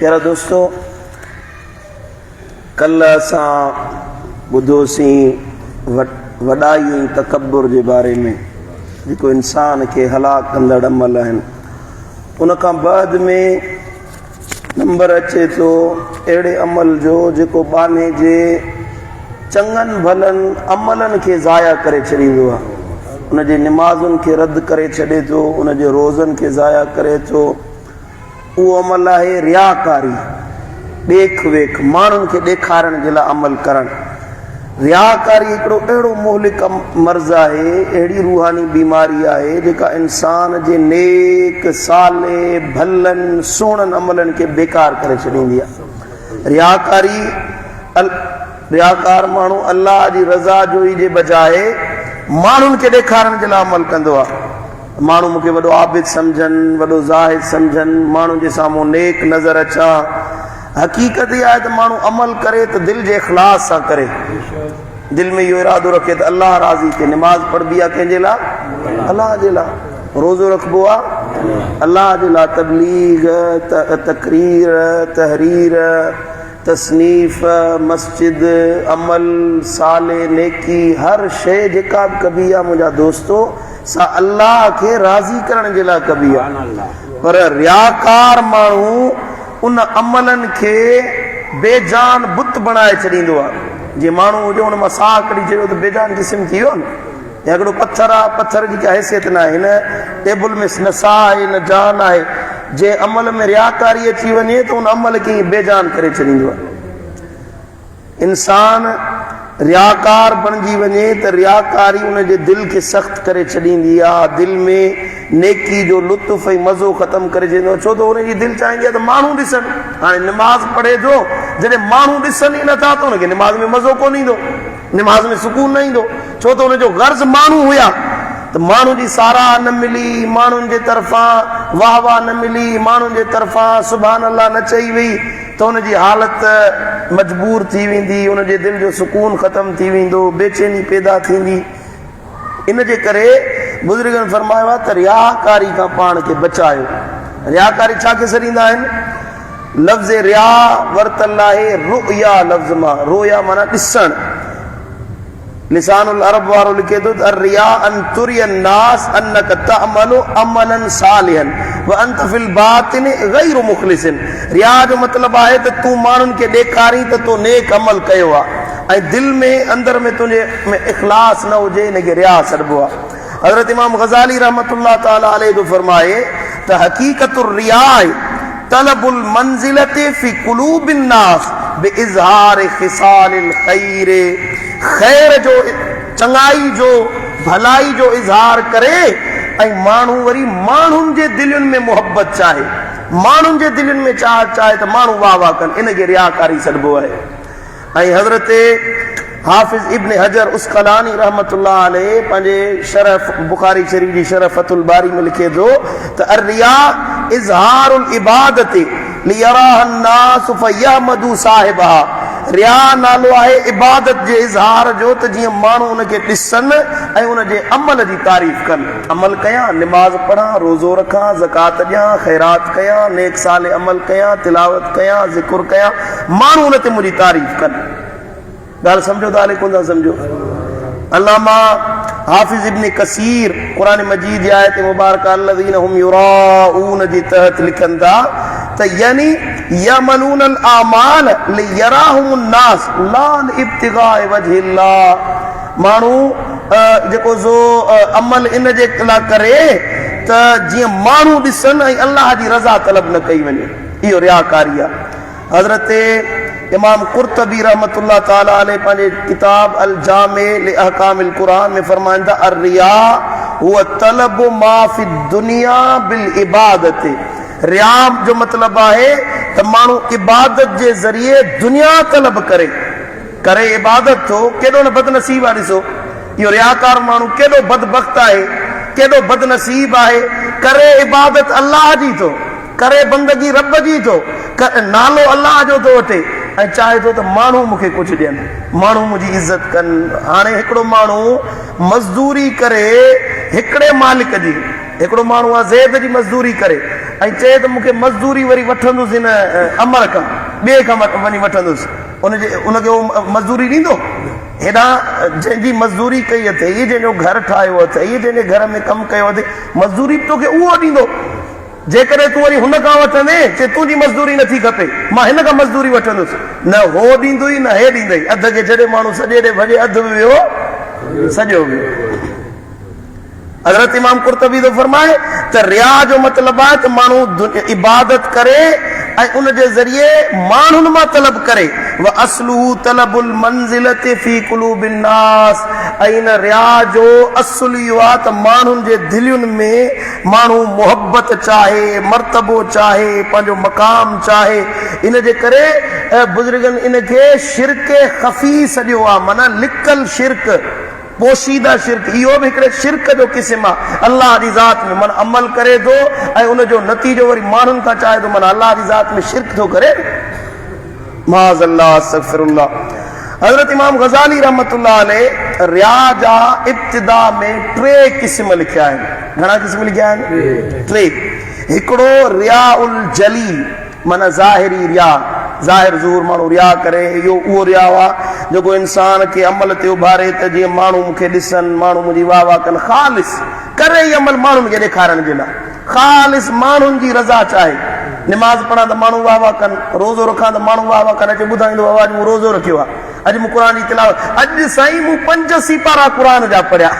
پيارا دوستو ڪلهه اسان ٻڌوسين وڏائي ۽ تڪبر جي باري ۾ جيڪو انسان کي هلاڪ ڪندڙ عمل آهن. ان کان بعد ۾ نمبر اچي ٿو اهڙي عمل جو جيڪو ٻانهي جي چڱن ڀلن عملن کي ضايع ڪري ڇڏيندو آهي. ان جي نمازن کي رد ڪري ڇڏي ٿو، ان جي روزن کي ضايع ڪري ٿو. اهو عمل آهي رياڪاري، ڏيک ويک، ماڻهن کي ڏيکارڻ جي لاء عمل ڪرڻ. رياڪاري هڪڙو اهڙو مهلڪ مرض آهي، اهڙي روحاني بيماري آهي جيڪا انسان جي نيڪ، صالح، ڀلن، سهڻن عملن کي بيڪار ڪري ڇڏيندي آهي. رياڪاري رياڪار ماڻهو الله جي رضا جوئي جي بجاء ماڻهن کي ڏيکارڻ جي لاء عمل ڪندو آهي. ماڻهو مون کي وڏو عابد سمجهن، وڏو زاهد سمجهن، ماڻهن جي سامهون نيڪ نظر اچان. حقيقت اها آهي ته ماڻهو عمل ڪري ته دل جي اخلاص سان ڪري. دل ۾ اهو ارادو رکي ته الله راضي ٿئي. نماز پڙهبي آهي ڪنهن جي لاء؟ الله جي لاء. روزو رکبو آهي الله جي لاء. تبليغ، تقرير، تحرير، تصنيف، مسجد، عمل صالح، نيڪي، هر شيء جيڪا به ڪبي آهي منهنجا دوستو سا الله کي راضي ڪرڻ جي لاء ڪبي آهي پر رياڪار ماڻهو ان عملن کي بي جان بت بڻائي ڇڏيندو آهي. جيئن ماڻهو هجي ان مان ساهه ڪڍي ڇڏيو ته بي جان جسم ٿي ويو نه. يا هڪڙو پٿر آهي پٿر جي ڪا حيثيت نه آهي. هن ٽيبل ۾ نه ساهه آهي نه جان آهي. جنهن عمل ۾ رياڪاري اچي وڃي ته ان عمل کي ائين بي جان ڪري ڇڏيندو آهي. انسان رياڪار بڻجي وڃي ته رياڪاري ان جي دل کي سخت ڪري ڇڏيندي آ، دل ۾ نيڪي جو لطف ۽ مزو ختم ڪري ڇڏيندو آ، ڇو ته ان جي دل چاهيندي آ ته ماڻهو ڏسن. هاڻي نماز پڙهي ٿو، جڏهن ماڻهو ڏسن ئي نٿا ته ان کي نماز ۾ مزو ڪونه ايندو، نماز ۾ سڪون نه ايندو، ڇو ته ان جو غرض ماڻهو هيا ته ماڻهن جي ساراهه نه ملي، ماڻهن جي طرفان واهه واهه نه ملي، ماڻهن جي طرفان سبحان الله نه چئي وئي. ته ان جي حالت مجبور ٿي ويندي، ان جي دل جو سڪون ختم ٿي ويندو، بيچيني پيدا ٿيندي. ان جي ڪري بزرگن فرمايو آهي ته رياڪاري کان پاڻ کي بچايو. رياڪاري ڇا کي سڏيندا آهن؟ لفظ ريا ورتل آهي رؤيا لفظ مان، رؤيا معنيٰ ڏسڻ. لسان العرب وارو لکي ٿو ته الرياء ان تري الناس انک تعمل عملا صالحا وانت في الباطن غير مخلص رياء جو مطلب آهي ته تون ماڻهن کي ڏيکارين ته تو نيڪ عمل ڪيو آهي ۽ دل ۾ اندر ۾ تنهنجي ۾ اخلاص نه هجي ان کي رياء سڏبو آهي. حضرت امام غزالي رحمة الله تعالٰي عليه ٿو فرمائي ته حقيقت الرياء طلب المنزلة في قلوب الناس باظهار خصال الخير خير جو چڱائي جو ڀلائي جو اظهار ڪري ۽ ماڻهو وري ماڻهن جي دلين ۾ محبت چاهي ماڻهن جي دلين ۾ چاهت چاهي ته ماڻهو واهه واهه ڪن ان کي رياڪاري سڏبو آهي. ۽ حضرت حافظ ابن حجر عسقلاني رحمة الله عليه پنهنجي شرح بخاري شريف جي شرح فتح الباري ۾ لکي ٿو ته الرياء اظهار العبادة ليراها الناس فيحمدوا صاحبها رياء نالو آهي عبادت جي اظهار جو ته جيئن ماڻهو ان کي ڏسن ۽ ان جي عمل جي تعريف ڪن. عمل ڪيان، نماز پڙهان، روزو رکان، زڪوات ڏيان، خيرات ڪيان، نيڪ صالح عمل ڪيان، تلاوت ڪيان، ذڪر ڪيان، ماڻهو ان تي منهنجي تعريف ڪن. ڳالهه سمجهو ٿا الائي ڪونه ٿا سمجهو. علامه حافظ ابن ڪثير قرآن مجيد جي آيت مبارڪه الذين هم يراؤون جي تحت لکن ٿا ته يعني يعملون الاعمال ليراهم الناس لا لابتغاء وجه الله ماڻهو جيڪو سو عمل ان جي لاء ڪري ته جيئن ماڻهو ڏسن ۽ الله جي رضا طلب نه ڪئي وڃي اهو رياڪاري آهي. حضرت امام قرطبي رحمة الله تعالٰي عليه پنهنجي ڪتاب الجامع لاحڪام القرآن ۾ فرمائن ٿا الرياء هو طلب ما في الدنيا بالعبادت رياء جو مطلب آهي ته ماڻهو عبادت جي ذريعي دنيا طلب ڪري ڪري عبادت ٿو ڪيڏو نه بدنصيب آهي ڏسو اهو رياڪار ماڻهو ڪيڏو بدبخت آهي ڪيڏو بدنصيب آهي ڪري عبادت الله جي ٿو ڪري بندگي رب جي ٿو، نالو الله جو ٿو وٺي ۽ چاهي ٿو ته ماڻهو مون کي ڪجهه ڏين، ماڻهو منهنجي عزت ڪن. هاڻي هڪڙو ماڻهو مزدوري ڪري هڪڙي مالڪ جي، هڪڙو ماڻهو آ زيد جي مزدوري ڪري ۽ چئي ته مون کي مزدوري وري وٺندس هن امر کان، ٻئي کان وڃي وٺندس، ان جي ان کي اهو مزدوري ڏيندو؟ هيڏانهن جنهن جي مزدوري ڪئي اٿئي، جنهن جو گهر ٺاهيو اٿئي، جنهن جي گهر ۾ ڪم ڪيو اٿئي، مزدوري به توکي اهو ڏيندو. جيڪڏهن تون وري هن کان وٺندين، چي تنهنجي مزدوري نٿي کپي، مان هن کان مزدوري وٺندس. نه هو ڏيندوئي نه هي ڏيندئي. اڌ کي ڇڏي ماڻهو سڄي ڏي ڀڄي، اڌ به ويو سڄو ويو. حضرت امام قرطبي ٿو فرمائي ته رياء جو مطلب آهي ته ماڻهو عبادت ڪري ۽ ان جي ذريعي ماڻهن مان طلب ڪري واصله طلب المنزلة في قلوب الناس ۽ ان رياء جو اصل اهو آهي ته ماڻهن جي دلين ۾ ماڻهو محبت چاهي، مرتبو چاهي، پنهنجو مقام چاهي، ان جي ڪري بزرگن ان کي شرڪ خفي سڏيو آهي معنيٰ لڪل شرڪ. پوشيده شرڪ، اهو به هڪڙي شرڪ جو قسم آهي، الله جي ذات ۾ معنيٰ عمل ڪري ٿو ۽ ان جو نتيجو وري ماڻهن کان چاهي ٿو معنيٰ الله جي ذات ۾ شرڪ ٿو ڪري. معاذ الله استغفر الله. حضرت امام غزالي رحمة الله عليه رياء جا ابتدا ۾ ٽي قسم لکيا آهن. گهڻا قسم لکيا آهن؟ ٽي. هڪڙو رياء الجلي. معنيٰ ظاهري رياء، ظاهر ظهور ماڻهو رياء ڪري، اهو اهو رياء آهي جيڪو انسان کي عمل تي اڀاري ته جيئن ماڻهو مون کي ڏسن، ماڻهو منهنجي واهه واهه ڪن، خالص ڪري ئي عمل ماڻهن کي ڏيکارڻ جي لاء، خالص ماڻهن جي رضا چاهي، نماز پڙهان ته ماڻهو واهه واهه ڪن، روزو رکان ته ماڻهو واهه واهه ڪن، اچي ٻڌائيندو بابا اڄ مون روزو رکيو آهي، اڄ مون قرآن جي تلاوت، اڄ سائين مون پنج سيپارا قرآن جا پڙهيا.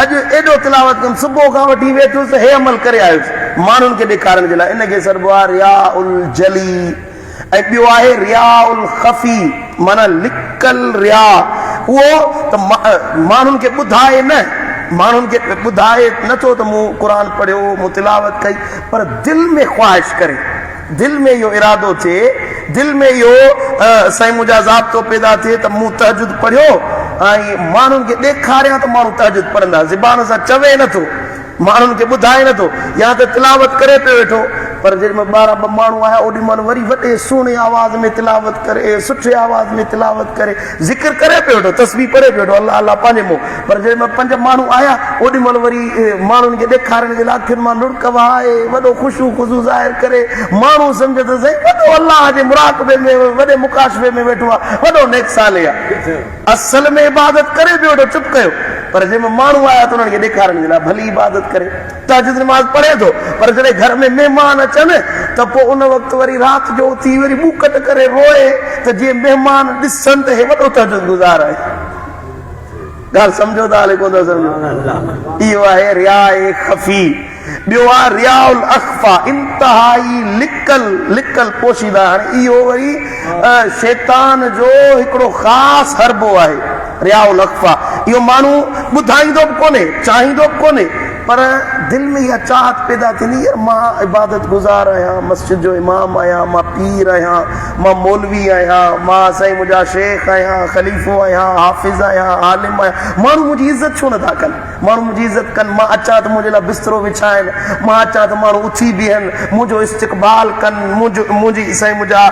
اڄ ايڏو تلاوت ڪيم، صبح کان وٺي ويٺس هي عمل ڪري آيس، ماڻهن کي ڏيکارڻ جي لاء، ان کي سڏبو آهي رياء الجلي ۽ ٻيو آهي رياء الخفي معنيٰ لڪل رياء، اهو ته ماڻهن کي ٻڌائي نه، ماڻهن کي ٻڌائي نه ٿو ته مون قرآن پڙهيو، مون تلاوت ڪئي، پر دل ۾ خواهش ڪري. دل ۾ اهو ارادو ٿئي، دل ۾ اهو سائين منهنجا ضابطو پيدا ٿئي ته مون تهجد پڙهيو ۽ ماڻهن کي ڏيکاريان ته ماڻهو تهجد پڙهندا، زبان سان چوي نه ٿو، ماڻهن کي ٻڌائي نه ٿو يا ته تلاوت ڪري پيو ويٺو پر جيڏي مهل ٻارهن ٻه ماڻهو آيا اوڏي مهل وري وڏي سهڻي آواز ۾ تلاوت ڪري، سٺي آواز ۾ تلاوت ڪري، ذڪر ڪري پيو ويٺو، تسبيح پڙهي پيو ويٺو، الله الله پنهنجي منهن، پر جيڏي مهل پنج ماڻهو آيا، اوڏي مهل وري ماڻهن کي ڏيکارڻ جي لاء اکين مان لڙڪ وهائي، وڏو خشوع خضوع ظاهر ڪري، ماڻهو سمجهي ته سائين وڏو الله جي مراقبي ۾ وڏي مڪاشفي ۾ ويٺو آهي، وڏو نيڪ صالح آهي. اصل ۾ عبادت ڪري پيو ويٺو، چپ ڪيو، پر جنهن مهل ماڻهو آيا ته انهن کي ڏيکارڻ جي لاء ڀلي عبادت ڪري. تهجد نماز پڙهي ٿو پر جڏهن گهر ۾ مهمان اچن ته پوء ان وقت وري رات جو اٿي وري ٻوڪٽ ڪري روئي ته جيئن مهمان ڏسن ته هي وڏو تهجد گذار آهي. ڳالهه سمجهو ٿا الائي ڪونه ٿا سمجهو. اهو آهي رياء خفي. ٻيو آهي رياء الاخفا انتهائي لڪل لڪل پوشيده. هاڻي اهو وري شيطان جو هڪڙو خاص حربو آهي رياء الاخفا. اهو ماڻهو ٻڌائيندو به ڪونهي چاهيندو به ڪونهي پر دل ۾ اها چاهت پيدا ٿيندي يار مان عبادت گذار آهيان، مسجد جو امام آهيان، مان پير آهيان، مان مولوي آهيان، مان سائين منهنجا شيخ آهيان، خليفو آهيان، حافظ آهيان، عالم آهيان، ماڻهو منهنجي عزت ڇو نٿا ڪن؟ ماڻهو منهنجي عزت ڪن، مان اچان ته منهنجي لاء بسترو وڇائن، مان اچان ته ماڻهو اٿي بيهن، منهنجو استقبال ڪن، منهنجو منهنجي سائين منهنجا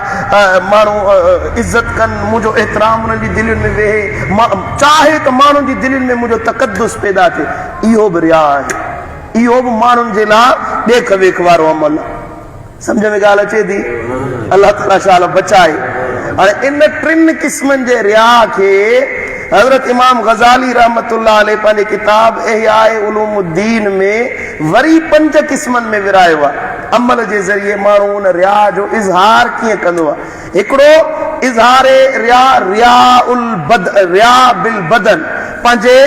ماڻهو عزت ڪن، منهنجو احترام انهن جي دلين ۾ ويهي، مان چاهي ته ماڻهن جي دلين ۾ منهنجو تقدس پيدا ٿئي. اهو به رياء آهي. اهو به ماڻهن جي لاء ڏيک ويک وارو عمل آهي. سمجهه ۾ ڳالهه اچي ٿي؟ الله تعاليٰ شال بچائي. هاڻي ان ٽن قسمن جي رياء کي حضرت امام غزالي رحمة الله عليه پنهنجي ڪتاب احياء علوم الدين ۾ وري پنج قسمن ۾ ورهايو آهي. عمل جي ذريعي ماڻهو ان رياء جو اظهار ڪيئن ڪندو آهي. هڪڙو اظهار رياء، رياء البد، رياء بالبدن، پنهنجي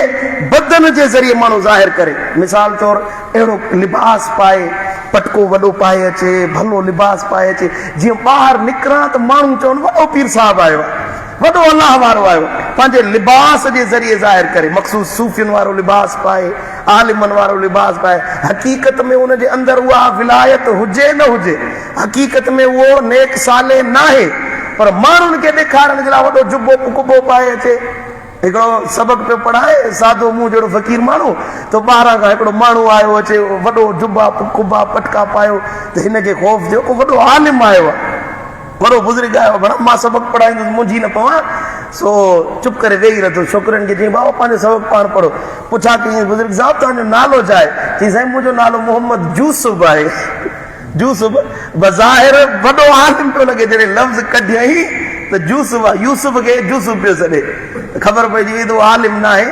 بدن جي ذريعي ماڻهو ظاهر ڪري. مثال طور اهڙو لباس پائي، پٽڪو وڏو پائي اچي، ڀلو لباس پائي اچي، جيئن ٻاهر نڪران ته ماڻهو چون وڏو پير صاحب آيو آهي، وڏو الله وارو آيو آهي. پنهنجي لباس جي ذريعي ظاهر ڪري، مخصوص صوفين وارو لباس پائي، عالمن وارو لباس پائي، حقيقت ۾ ان جي اندر اها ولايت هجي نه هجي، حقيقت ۾ اهو نيڪ صالح ناهي پر ماڻهن کي ڏيکارڻ جي لاء وڏو جبو قبو پائي اچي. هڪڙو سبق پيو پڙهائي، سادو مون جهڙو فقير ماڻهو، ته ٻاهران کان هڪڙو ماڻهو آيو اچي وڏو جبا قبا پٽڪا پايو ته هن کي خوف ٿيو ڪو وڏو عالم آيو آهي، وڏو بزرگ آيو آهي، ڀلا مان سبق پڙهائيندس منجهي نه پوان. سو چپ ڪري ويهي رهيو. ڇوڪرين کي چيائين، بابا پنهنجو سبق پاڻ پڙهو. پڇا ڪيائينس، بزرگ صاحب توهان جو نالو ڇا آهي؟ چيائين، سائين منهنجو نالو محمد يوسف آهي. يوسف بظاهر وڏو عالم پيو لڳي، جڏهن لفظ ڪڍيائين ته يوسف آهي، يوسف کي يوسف پيو سڏي. خبر پئجي وئي ته اهو عالم ناهي،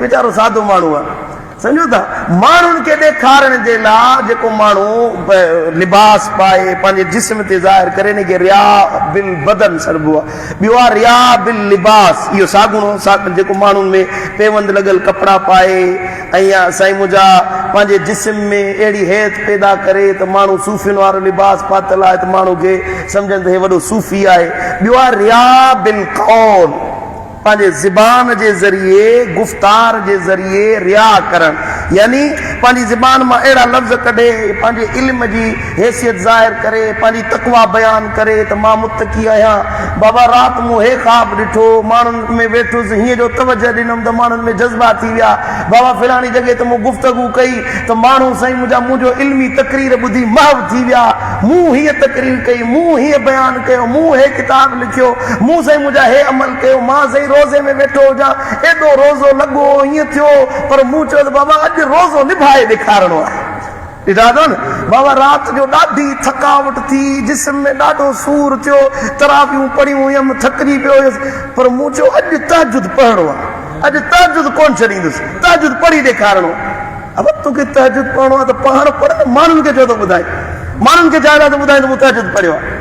ويچارو سادو ماڻهو آهي. سمجهو ٿا؟ ماڻهن کي ڏيکارڻ جي لاء جيڪو ماڻهو لباس پائي پنهنجي جسم تي ظاهر ڪري ان کي رياء بالبدن سڏبو آهي. ٻيو آهي رياء باللباس، اهو ساڳڻو جيڪو ماڻهن ۾ پيوند لڳل ڪپڙا پائي ۽ يا سائين منهنجا پنهنجي جسم ۾ اهڙي هيئت پيدا ڪري ته ماڻهو صوفين وارو لباس پاتل آهي ته ماڻهو کي سمجهن ته هي وڏو صوفي آهي. ٻيو آهي رياء بالقول. پنهنجي زبان جي ذريعي، گفتار جي ذريعي رياء ڪرڻ، يعني پنهنجي زبان مان اهڙا لفظ ڪڍي، پنهنجي علم جي حيثيت ظاهر ڪري، پنهنجي تقويٰ بيان ڪري ته مان متقي آهيان، بابا رات مون هي خواب ڏٺو، ماڻهن ۾ ويٺس، هيئن جو توجهه ڏنم ته ماڻهن ۾ جذبا ٿي ويا، بابا فلاڻي جڳهه تي مون گفتگو ڪئي ته ماڻهو سائين منهنجا منهنجو علمي تقرير ٻڌي محو ٿي ويا، مون هيئن تقرير ڪئي، مون هيئن بيان ڪيو، مون هي ڪتاب لکيو، مون سائين منهنجا هي عمل ڪيو، مان سائين روزي ۾ ويٺو هجان، ايڏو روزو لڳو، هيئن ٿيو، پر مون چيو ته بابا اڄ روزو نڀائي ڏيکارڻو آهي. ڏٺا اٿو نه بابا رات جو ڏاڍي ٿڪاوٽ ٿي، جسم ۾ ڏاڍو سور ٿيو، تراويحون پڙهيون هيم، ٿڪجي پيو هيس، پر مون چيو اڄ تهجد پڙهڻو آهي، اڄ تهجد ڪونه ڇڏيندس، تهجد پڙهي ڏيکارڻو آهي. ابا توکي تهجد پڙهڻو آهي ته پاڻ پڙهه نه ماڻهن کي ڇو ٿو ٻڌائين؟ ماڻهن کي ڇا لاء ٿو ٻڌائين ته مون تهجد پڙهيو آهي؟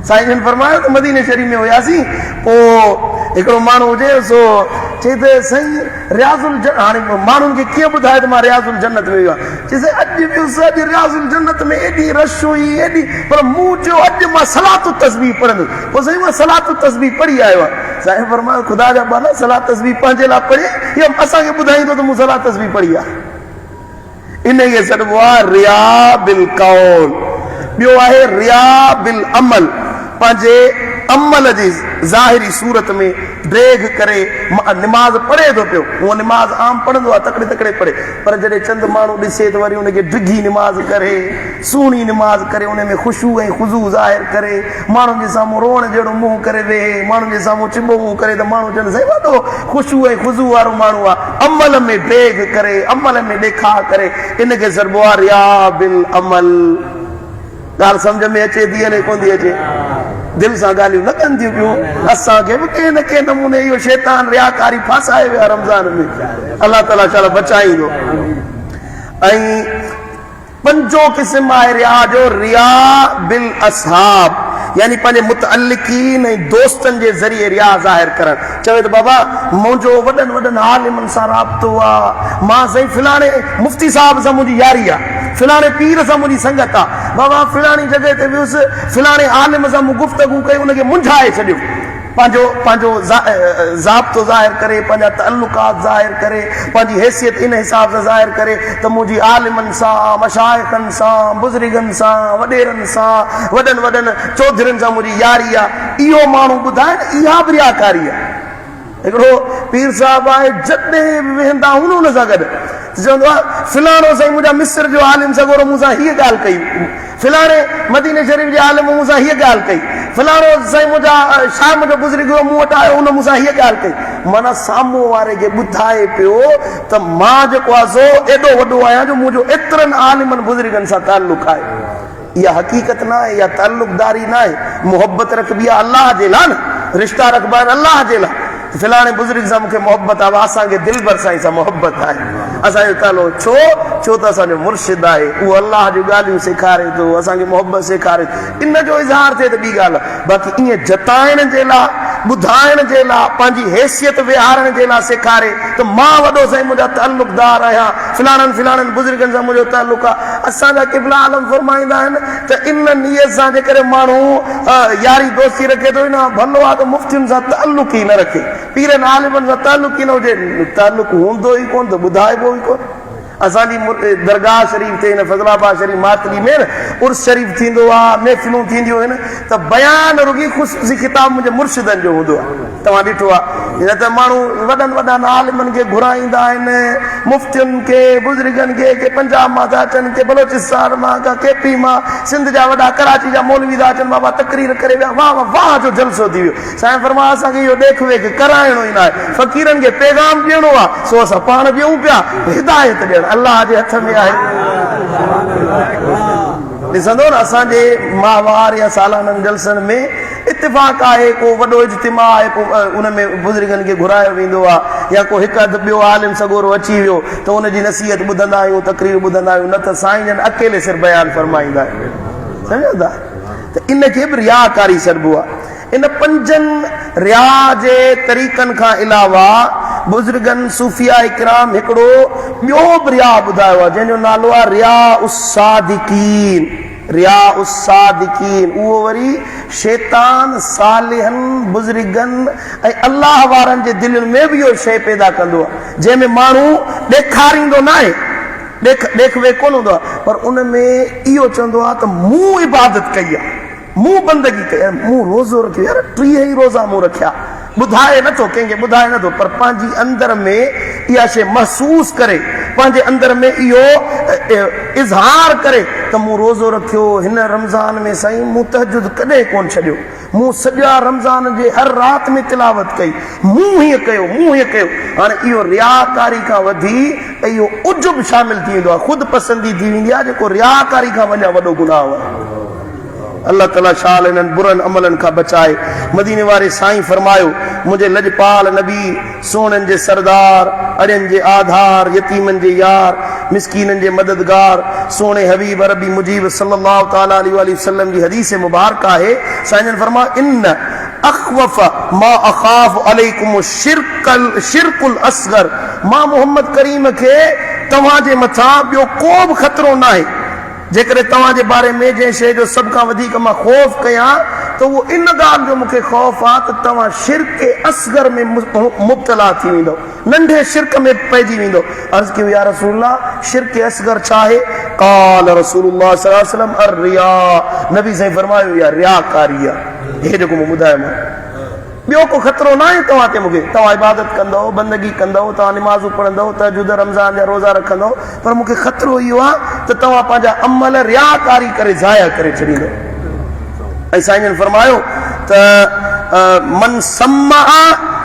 سائين جن فرمايو ته مديني شريف ۾ هياسين پوء هڪڙو ماڻهو هجي سو چئي ته سائين رياض الجنت هاڻي ماڻهن کي ڪيئن ٻڌائي ته مان رياض الجنت ۾ ويو آهيان؟ چئي سائين اڄ ويس اڄ رياض الجنت ۾ ايڏي رش هئي ايڏي پر مون چيو اڄ مان صلات التسبيح پڙهندس پوء سائين مان صلات التسبيح پڙهي آيو آهيان. سائين فرمايو خدا جا ٻانها صلات تسبيح پنهنجي لاء پڙهي يا اسان کي ٻڌائيندو ته مون صلات تسبيح پڙهي آهي. انهي کي سڏبو آهي رياء بالقول. ٻيو آهي رياء بالعمل پنهنجي عمل جي ظاهري صورت ۾ ڊيگهه ڪري نماز پڙهي ٿو پيو هونء نماز عام پڙهندو آهي تڪڙي تڪڙي پڙهي پر جڏهن چند ماڻهو ڏسي ته وري ان کي ڊگهي نماز ڪري سهڻي نماز ڪري ان ۾ خشوع ۽ خضوع ظاهر ڪري ماڻهن جي سامهون روئڻ جهڙو منهن ڪري ويهي ماڻهن جي سامهون چٻو منهن ڪري ته ماڻهو چون سائين وڏو خشوع ۽ خضوع وارو ماڻهو آهي عمل ۾ ڊيگهه ڪري عمل ۾ ڏيکاء ڪري ان کي سڏبو آهي رياء بالعمل. ڳالهه سمجهه ۾ اچي ٿي الائي ڪونه ٿي اچي؟ دل سان ڳالهيون لڳن ٿيون پيون. اسان کي به ڪنهن نه ڪنهن نموني اهو شيطان رياڪاري ڦاسائي ويو آهي رمضان ۾. الله تعاليٰ شال بچائيندو. ۽ پنجون قسم آهي رياء جو رياء بالاصحاب يعني پنهنجي متعلقين ۽ دوستن جي ذريعي رياء ظاهر ڪرڻ. چوي ته بابا منهنجو وڏن وڏن عالمن سان رابطو آ، مان سائين فلاڻي مفتي صاحب سان منهنجي ياري آ، فلاڻي پير سان منهنجي سنگت آ، بابا فلاڻي جڳهه تي ويس، فلاڻي عالم سان مون گفتگو ڪئي ان کي منجهائي ڇڏيو. پنهنجو پنهنجو ضابطو ظاهر ڪري، پنهنجا تعلقات ظاهر ڪري، پنهنجي حيثيت ان حساب سان ظاهر ڪري ته منهنجي عالمن سان، مشائخن سان، بزرگن سان، وڏيرن سان، وڏن وڏن چوڌرين سان منهنجي ياري آ. اهو ماڻهو ٻڌائي نه اها به رياڪاري آ. هڪڙو پير صاحب آهي جڏهن به ويهندا آهيون نه ان سان گڏ ته چوندو آهي فلاڻو سائين منهنجا مصر جو عالم سڳورو مون سان هيء ڳالهه ڪئي، فلاڻي مديني شريف جي عالم مون سان هيء ڳالهه ڪئي، فلاڻو سائين منهنجا شام جو بزرگ هو مون وٽ آيو ان مون سان هيء ڳالهه ڪئي. معنيٰ سامهون واري کي ٻڌائي پيو ته مان جيڪو آهي سو ايڏو وڏو آهيان جو منهنجو ايترن عالمن بزرگن سان تعلق آهي. اها حقيقت ناهي، اها تعلقداري ناهي، محبت رکبي آهي الله جي لاء نه، رشتا رکبا آهن الله جي لاء. فلاڻي بزرگ سان مون کي محبت آهي، اسان کي دلبر سائين سان محبت آهي، اسان جو تعلق ڇو؟ ڇو ته اسان جو مرشد آهي، اهو الله جون ڳالهيون سيکاري ٿو، اسان کي محبت سيکاري ٿو، ان جو اظهار ٿئي ته ٻي ڳالهه آهي، باقي ائين جتائڻ جي لاء، ٻڌائڻ جي لاء، پنهنجي حيثيت ويهارڻ جي لاء سيکاري ته مان وڏو سائين منهنجا تعلقدار آهيان، فلاڻن فلاڻن بزرگن سان منهنجو تعلق آهي. اسان جا قبلا عالم فرمائيندا آهن ته ان نيت سان جيڪڏهن ماڻهو ياري دوستي رکي ٿو ان کان ڀلو آهي ته مفتين سان تعلق ئي نه رکي، پيرن عالمن سان تعلق ئي نه هجي، تعلق هوندو ئي ڪونه ته ٻڌائبو ئي ڪونه. اسان جي درگاهه شريف تي هن فضل آباد شريف ماتلي ۾ نه عرس شريف ٿيندو آ، محفلون ٿينديون آهن ته بيان رڳي خصوصي خطاب منهنجي مرشدن جو هوندو آ. توهان ڏٺو آ نه ته ماڻهو وڏن وڏن عالمن کي گهرائيندا آهن، مفتين کي، بزرگن کي، ڪي پنجاب مان ٿا اچن، ڪي بلوچستان مان، ڪا ڪي پي مان، سنڌ جا وڏا ڪراچي جا مولوي ٿا اچن، بابا تقرير ڪري ويا، واهه واهه واهه جو جلسو ٿي ويو. سائين فرمايو اسان کي اهو ڏيک ويک ڪرائڻو ئي ناهي، فقيرن کي پيغام ڏيڻو آ، سو اسان پاڻ ڏيون پيا، هدايت ڏيڻ الله جي هٿ ۾ آهي. ڏسندو نه اسان جي ماهوار يا سالانن جلسن ۾ اتفاق آهي ڪو وڏو اجتماع آهي پوء ان ۾ بزرگن کي گهرايو ويندو آ يا ڪو هڪ اڌ ٻيو عالم سڳورو اچي ويو ته ان جي نصيحت ٻڌندا آهيون تقرير ٻڌندا آهيون نه ته سائين جن اڪيلي سر بيان فرمائيندا آهن سمجهو ٿا ته ان کي به رياڪاري سڏبو آ. ان پنجن رياء جي طريقن کان علاوه بزرگن صوفياء ڪرام هڪڙو ٻيو به رياء ٻڌايو آهي جنهن جو نالو آهي رياء الصادقين رياء الصادقين اهو وري شيطان صالحن بزرگن ۽ الله وارن جي دلين ۾ به اهو شيء پيدا ڪندو آهي جنهن ۾ ماڻهو ڏيکاريندو ناهي ڏيک ڏيک ويک ڪونه هوندو آهي پر ان ۾ اهو چوندو آهي ته مون عبادت ڪئي آهي مون بندگي ڪئي ۽ مون روزو رکيو، يار 30 ئي روزا مون رکيا، ٻڌائي نه ٿو، ڪنهن کي ٻڌائي نه ٿو، پر پنهنجي اندر ۾ اها شيء محسوس ڪري، پنهنجي اندر ۾ اهو اظهار ڪري ته مون روزو رکيو، هن رمضان ۾ سائين مون تهجد ڪڏهن ڪونه ڇڏيو، مون سڄا رمضان جي هر رات ۾ تلاوت ڪئي، مون هيئن ڪيو، مون هيئن ڪيو، هاڻي اهو رياڪاري کان وڌي اهو عجب شامل ٿي ويندو آهي، خود پسندي ٿي ويندي آهي، جيڪو رياڪاري کان به اڃا وڏو گناهه آهي. الله تعالي شال انهن برن عملن کان بچائي. مديني واري سائين فرمايو، منهنجي لڄپال نبي، سهڻن جي سردار، اڙين جي آڌار، يتيمن جي يار، مسڪينن جي مددگار، سهڻي حبيب عربي مجيب صلّي الله تعالٰي عليه واٰله وسلّم جي حديث مبارڪ آهي، سائين جن فرمايو، ان اخوف ما اخاف عليڪم الشرڪ الشرڪ الاصغر مان محمد ڪريم کي توهان جي مٿان ٻيو ڪو به خطرو ناهي، جيڪڏهن توهان جي باري ۾ جنهن شيء جو سڀ کان وڌيڪ مان خوف ڪيان ته اهو ان ڳالهه جو مون کي خوف آهي ته توهان شرڪ اصغر ۾ مبتلا ٿي ويندؤ، ننڍي شرڪ ۾ پئجي ويندؤ. عرض ڪيو يا رسول الله! شرڪ اصغر ڇا آهي؟ قال رسول الله صلي الله عليه وسلم الرياء نبي سائين فرمايو اها رياڪاري آهي. هي جيڪو مون ٻڌايومانء. ٻيو ڪو خطرو ناهي توهان تي مون کي، توهان عبادت ڪندؤ، بندگي ڪندؤ، توهان نمازون پڙهندؤ، تهجد، رمضان جا روزا رکندؤ، پر مون کي خطرو اهو آهي ته توهان پنهنجا عمل رياڪاري ڪري ضايع ڪري ڇڏيندؤ. ۽ سائين جن فرمايو ته من سمع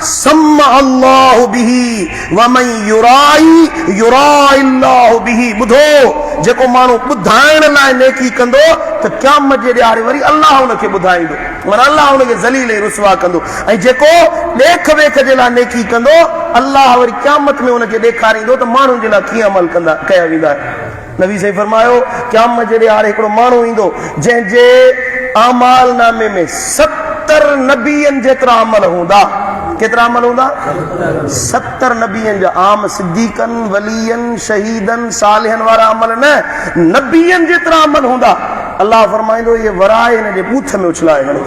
سمع الله به ومن يرائي يرائي الله به ٻڌو جيڪو ماڻهو ٻڌائڻ لاء نيڪي ڪندو ته قيامت جي ڏهاڙي وري الله ان کي ٻڌائيندو. معنيٰ الله ان کي ذليل ۽ رسوا ڪندو ۽ جيڪو ڏيک ويک جي لاء نيڪي ڪندو الله وري قيامت ۾ ان کي ڏيکاريندو ته ماڻهن جي لاء ڪيئن عمل ڪندا ڪيا ويندا آهن. نبي سائين فرمايو، قيامت جي ڏهاڙي هڪڙو ماڻهو ايندو جنهن جي اعمال نامي ۾ 70 نبين جيترا عمل هوندا. ڪيترا عمل هوندا؟ 70 نبين جا، عام صديقن، ولين، شهيدن، صالحن وارا عمل نه، نبين جيترا عمل هوندا. الله فرمائيندو، اهي ورائي هن جي ٻوٿ ۾ اڇلائي هڻو.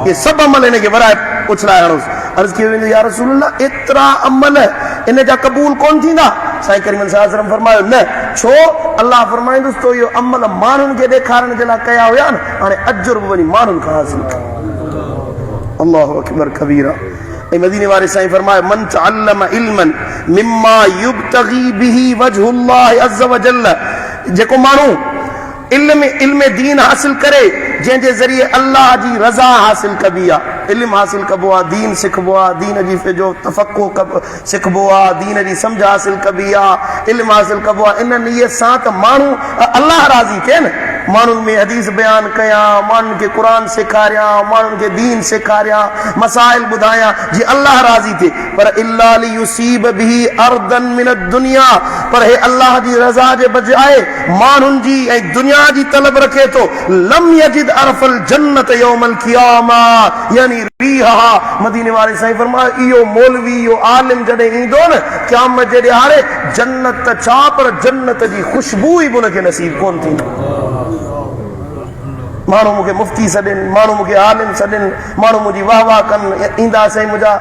اهي سڀ عمل هن کي ورائي اڇلائي هڻوس. عرض ڪيو ويندو، يا رسول الله! ايترا عمل ان جا قبول ڪونه ٿيندا؟ سائين ڪريم صلي الله عليه وسلم فرمايو، نه. ڇو؟ الله فرمائيندس، تو اهي عمل ماڻهن کي ڏيکارڻ جي لاء ڪيا هيا نه، هاڻي اجر به وڃي ماڻهن کان حاصل ڪر. الله اڪبر ڪبيرا. ۽ مديني واري سائين فرمايو، من تعلم علما مما يبتغي به وجه الله عز وجل جيڪو ماڻهو علم علم دين حاصل ڪري جنهن جي ذريعي الله جي رضا حاصل ڪبي آ علم حاصل ڪبو آ دين سکبو آ دين جي جو تفقه سکبو آ دين جي سمجھ حاصل ڪبي آ علم حاصل ڪبو آ ان نيت سان ته ماڻهو الله راضي ٿئي نه ماڻهن ۾ حديث بيان ڪيان ماڻهن کي قرآن سيکاريان ماڻهن کي دين سيکاريان مسائل ٻڌايان جي الله راضي ٿئي پر الا ليصيب به عرضا من الدنيا پر هي الله جي رضا جي بجاء ماڻهن جي ۽ دنيا جي طلب رکي ٿو لم يجد عرف الجنة يوم القيامة يعني ريحها مديني واري سائين فرمايو اهو مولوي اهو عالم جڏهن ايندو نه قيامت جي ڏهاڙي جنت ته ڇا پر جنت جي خوشبو ئي به ان کي نصيب ڪونه ٿيندي. ماڻهو مون کي مفتي سڏين، ماڻهو مون کي عالم سڏين، ماڻهو منهنجي واهه واهه ڪن، ايندا سائين منهنجا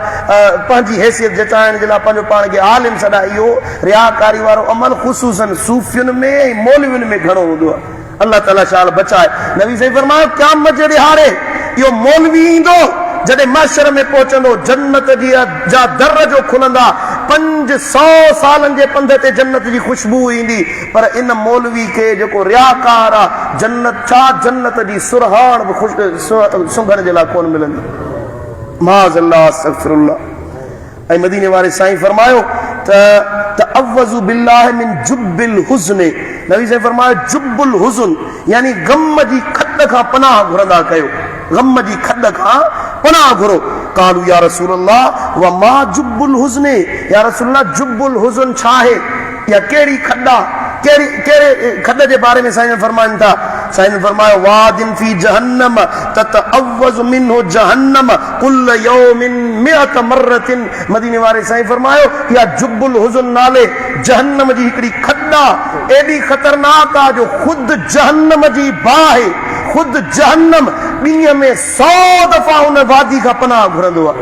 پنهنجي حيثيت جچائڻ جي لاء پنهنجو پاڻ کي عالم سڏائي. اهو رياڪاري وارو عمل خصوصاً صوفين ۾ ۽ مولوين ۾ گهڻو هوندو آهي. الله تعاليٰ شال بچائي. نبي سائين فرمايو، قيامت جي ڏهاڙي اهو مولوي ايندو، جڏهن محشر ۾ پهچندو، جنت جي جا در جو کلندا، 500 سالن جي پنڌ تي جنت جي خوشبوء ايندي، پر ان مولوي کي جيڪو رياڪار آ، جنت ڇا جنت جي سرهاڻ به سنگهڻ جي لاء ڪونه ملندي. معاذ الله استغفر الله. ۽ مديني واري سائين فرمايو ته تعوذوا بالله من جب الحزن نبي سائين فرمايو جب الحزن يعني غم جي کڏ کان پناهه گهرندا ڪيو غم جي کڏ کان پناهه گهرو قالوا يا رسول الله وما جب الحزن يا رسول الله جب الحزن ڇا آهي اها ڪهڙي کڏ آ؟ ڪهڙي ڪهڙي کڏ جي باري ۾ سائين جن فرمائن ٿا؟ سائين جن فرمايو، واد في جهنم تتعوذ منه جهنم ڪل يوم مئة مرة مديني واري سائين فرمايو، اها جب الحزن نالي جهنم جي هڪڙي کڏ آ، ايڏي خطرناڪ آ جو خود جهنم جي باهه، خود جهنم ڏينهن ۾ سو دفعا ان وادي کان پناهه گهرندو آ.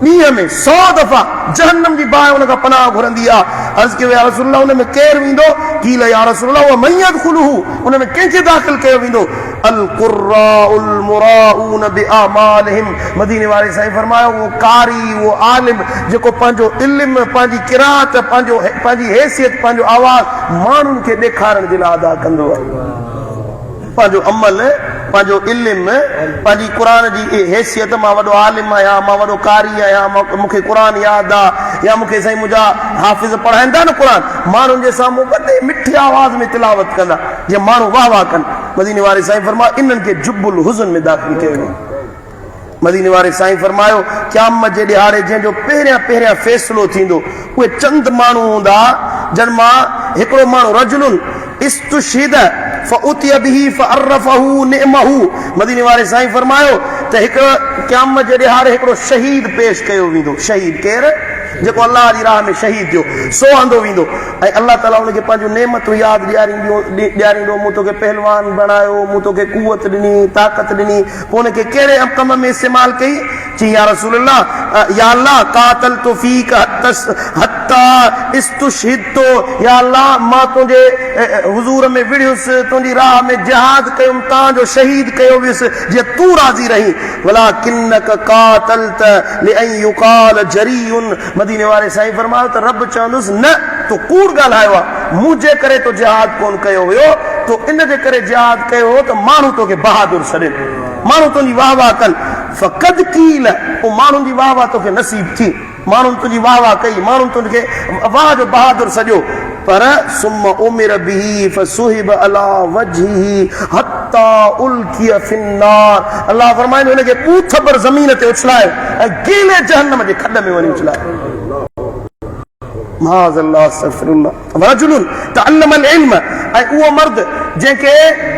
ڏينهن ۾ سو دفعا جهنم جي باهه ان کان پناهه گهرندي آ. عرض ڪيو يا رسول الله ان ۾ ڪير ويندو؟ قيل يا رسول الله ومن يدخله ان ۾ ڪنهن کي داخل ڪيو ويندو؟ القراء المراؤون باعمالهم مديني واري سائين فرمايو اهو قاري اهو عالم جيڪو پنهنجو علم پنهنجي قرات پنهنجو پنهنجي حيثيت پنهنجو آواز ماڻهن کي ڏيکارڻ جي لاء ادا ڪندو آهي. پنهنجو عمل، پنهنجو علم، پنهنجي قرآن جي حيثيت، مان وڏو عالم آهيان، مان وڏو قاري آهيان، مون کي قرآن ياد آ يا مون کي سائين منهنجا حافظ پڙهائين ٿا نه قرآن، ماڻهن جي سامهون وڏي مٺي آواز ۾ تلاوت ڪندا، جيئن ماڻهو واهه واهه ڪن. مديني واري سائين فرمايو، انهن کي جب الحزن ۾ داخل ڪيو ويندو. مديني واري سائين فرمايو، قيامت جي ڏهاڙي جنهن جو پهريان پهريان فيصلو ٿيندو، اهي چند ماڻهو هوندا، جن مان هڪڙو ماڻهو رجل استشهد فاتي به فعرفه نعمه مديني واري سائين فرمايو ته هڪ قيامت جي ڏهاڙي هڪڙو شهيد پيش ڪيو ويندو، شهيد ڪير؟ جيڪو الله جي راهه ۾ شهيد ٿيو، سو آندو ويندو ۽ الله تعاليٰ ان کي پنهنجون نعمتون ياد ڏياريندو، مون توکي پهلوان بڻايو، مون توکي قوت ڏني، طاقت ڏني، پوء ان کي ڪهڙي ڪم ۾ استعمال ڪئي؟ چيائين يا رسول الله، يا الله قاتلت فيک حتي استشهدت، يا الله مان تنهنجي حضور ۾ وڙهيس، تنهنجي راهه ۾ جهاد ڪيم تان جو شهيد ڪيو ويس، جيئن تون راضي رهين، ولڪنک قاتلت لان يقال جريء، مديني واري سائين فرمايو ته رب چوندس نه تو ڪوڙ ڳالهايو آهي، منهنجي ڪري تو جهاد ڪونه ڪيو هيو، تو ان جي ڪري جهاد ڪيو هو ته ماڻهو توکي بهادر سڏين، ماڻهو تنهنجي واهه واهه ڪن، فقد قيل، پوء ماڻهن جي واهه واهه توکي نصيب ٿي، ماڻهن تنهنجي واهه واهه ڪئي، ماڻهن تنهنکي واهه جو بهادر سڏيو، پر ثم امر به فسحب علي وجهه حتي القي في النار، الله فرمائيندو هن کي ٻوٿ ڀر زمين تي اڇلايو ۽ گيلي جهنم جي کڏ ۾ وڃي اڇلايو. معاذ الله استغفر الله. رجل تعلم العلم ۽ اهو مرد جنهن کي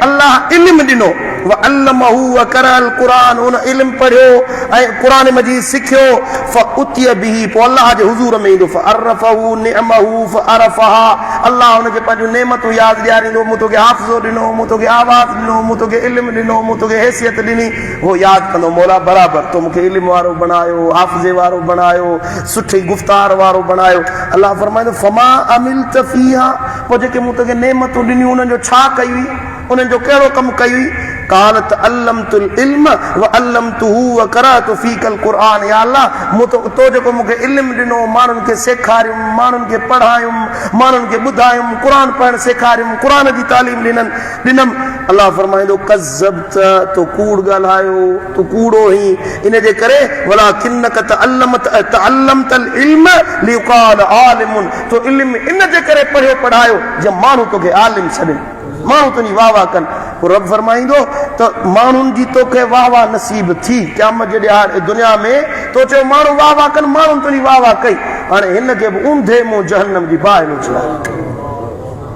الله علم ڏنو وعلمه وقرأ القرآن ان علم پڙهيو ۽ قرآن مجيد سکيو فاتي به پوء الله جي حضور ۾ ايندو فعرفه نعمه فعرفها الله ان کي پنهنجون نعمتون ياد ڏياريندو مون توکي حافظو ڏنو مون توکي آواز ڏنو مون توکي علم ڏنو مون توکي حيثيت ڏني هو ياد ڪندو مولا برابر تو مون کي علم وارو بڻايو حافظي وارو بڻايو سٺي گفتار وارو بڻايو. الله فرمائيندو، فما عملت فيها پوء جيڪي مون توکي نعمتون ڏنيون انهن جو ڇا ڪيوئي؟ انهن جو ڪهڙو ڪم ڪيوئي؟ قال تعلمت العلم وعلمته وقرات فيک القرآن يا الله مون تو تو جيڪو مون کي علم ڏنو ماڻهن کي سيکاريم ماڻهن کي پڙهايم ماڻهن کي ٻڌايم قرآن پڙهڻ سيکاريم قرآن جي تعليم ڏنم ڏنم الله فرمائيندو ڪذبت تو ڪوڙ ڳالهايو تون ڪوڙو هين ان جي ڪري ولڪنک تعلمت تعلمت العلم ليقال عالم تو علم ان جي ڪري پڙهيو پڙهايو جيئن ماڻهو توکي عالم سڏين ماڻهو تنهنجي واهه واهه ڪن پوء رب فرمائيندو ته ماڻهن جي توکي واهه واهه نصيب ٿي قيامت جي ڏهاڙي دنيا ۾ تو چيو ماڻهو واهه واهه ڪن ماڻهن تنهنجي واهه واهه ڪئي هاڻي هن کي به اونڌي منهن جهنم جي باهه ۾ اڇلايو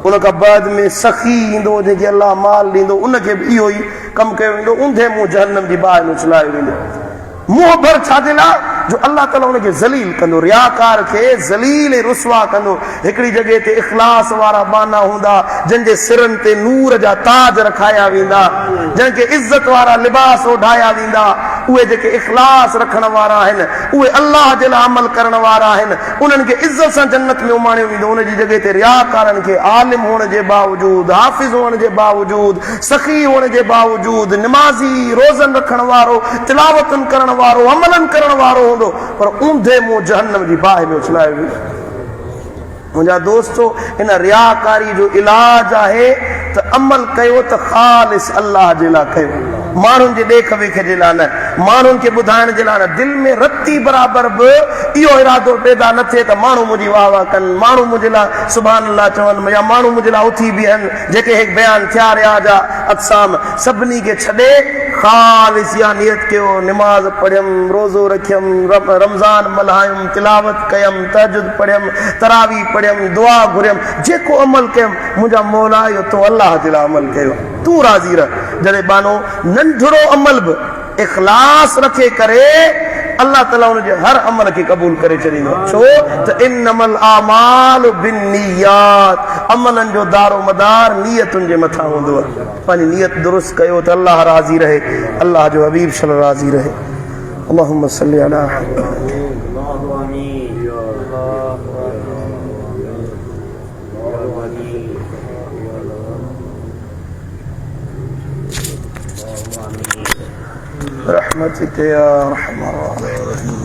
ان کان بعد ۾ سخي ايندو جنهن کي الله مال ڏيندو ان کي به اهو ئي ڪم ڪيو ويندو، اونڌي منهن جهنم جي باهه ۾ اڇلايو ويندو. منهن ڀر ڇا جي لاء؟ جو الله تعاليٰ ان کي ذليل ڪندو، رياڪار کي ذليل ۽ رسوا ڪندو. هڪڙي جڳهه تي اخلاص وارا ٻانها هوندا، جن جي سرن تي نور جا تاج رکايا ويندا، جن کي عزت وارا لباس اوڍايا ويندا. اهي جيڪي اخلاص رکڻ وارا آهن، اهي الله جي لاء عمل ڪرڻ وارا آهن، انهن کي عزت سان جنت ۾ اماڻيو ويندو. ان جي جڳهه تي رياڪارن کي عالم هئڻ جي باوجود، حافظ هئڻ جي باوجود، سخي هئڻ جي باوجود، نمازي، روزن رکڻ وارو، تلاوتن ڪرڻ وارو، عملن ڪرڻ وارو هوندو، پر اونڌي منهن جهنم جي باهه ۾ اڇلايو ويندو. منهنجا دوستو! ان رياڪاري جو علاج آهي ته عمل ڪيو ته خالص الله جي لاء ڪيو، ماڻهن جي ڏيک ويک جي لاء نه، ماڻهن کي ٻڌائڻ جي لاء نه. دل ۾ رتي برابر به اهو ارادو پيدا نه ٿئي ته ماڻهو منهنجي واهه واهه ڪن، ماڻهو منهنجي لاء سبحان الله چون يا ماڻهو منهنجي لاء اٿي بيهن. جيڪي هيڪ بيان ٿيا ريا جا اقسام سڀني کي ڇڏي خالص اها نيت ڪيو نماز پڙهيم، روزو رکيم، رمضان ملهايم، تلاوت ڪيم، تهجد پڙهيم، تراويح پڙهيم، دعا گهريم، جيڪو عمل ڪيم منهنجا مولا اهو تو الله جي لاء عمل ڪيو آهي تون راضي رهه. جڏهن ٻانهو ننڍڙو عمل به اخلاص رکي ڪري الله تعالي ان جي هر عمل کي قبول ڪري ڇڏيندو آهي ڇو ته انما الاعمال بالنيات عملن جو دارو مدار نيتن جي مٿان هوندو آهي پنهنجي نيت درست ڪيو ته الله راضي رهي الله جو حبيب صلي راضي رهي اللهم صل على برحمتك يا ارحم الراحمين.